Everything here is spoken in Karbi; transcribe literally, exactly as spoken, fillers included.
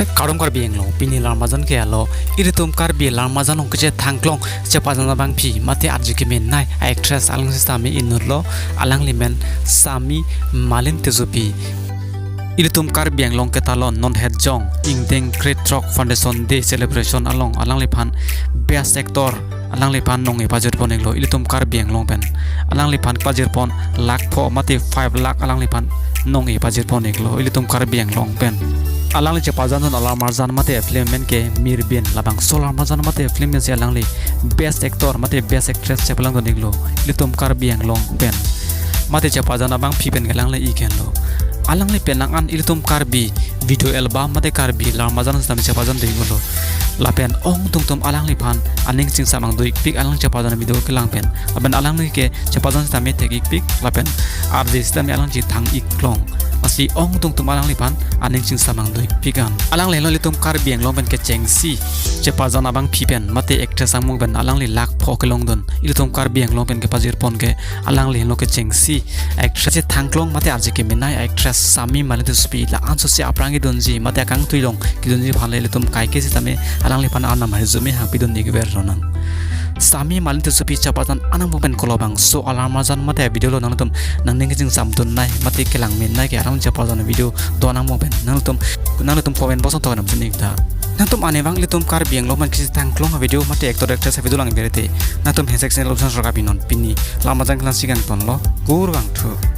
Kardom Karbi Anglong, pini alam arjan ke alo, ilitum Karbi alam arjan along kechethangklong chepajan abangpi mate arje kemenei a-actress along sitame inutlo, alangli men Sami Malin Tissopi. Ilitum Karbi Anglong ketalon non hetjong ingdeng krethrok Foundation Day celebration along alangliphan best actor alangliphan nong-e pajirpon-iklo ilitum Karbi Anglong pen. Alangliphan pajirpon lakh pho mate five lakh alangliphan nong-e pajirpon-iklo ilitum Karbi Anglong pen. Alangli chepajan dun alam arjan mate film pen ke Mirbin, labangso alam arjan mate film pensi alangli best actor mate best actress chepalangdun-iklo ilitum Karbi Anglong pen. Mate chepajan abangpi pen ke alangli ik henlo. Alangli penang an ilitum Karbi video album mate Karbi alam arjan sitame chepajan denglo. Lapen ongdung atum alangliphan aning chingsam angdo-ikpik alang chepajan video kelang pen. Lapen alangli ke chepajan sitame thek-ikpik lapen arje sitame alang chethang-iklong. Lasi ongdung atum alangliphan aning chingsam angdo-ikpik an. Alangli henlo ilitum Karbi Anglong pen kechengsi chepajan abangpi pen mate actress angmung pen alangli lakh pho kelongdun ilitum Karbi Anglong pen kepajirpon ke alangli henlo kechengsi actress chethangklong mate arje kemenei actress Sami Malin Tissopi. La-an sose aphrang kedunji mate akangtui along kedunji aphan le ilitum kaike sitame alangliphan arnam arjume hangpidun-ik ver lonang. Sami Malin Tissopi chepajan anang pen kolobangso alam arjan mate video lo nangtum nangning kechingsamdunnei mate kelangmenei ke alang chepajan video do anang pen nangtum nangtum comment box along tokan nangtum chini ta. Nangtum anivang ilitum Karbi Anglong pen kechethangklong video mate actor actress video lang berete nangtum hashtag channel option sorka pinon. Pini alam arjan kelang si kangtonlo, kurvangthu.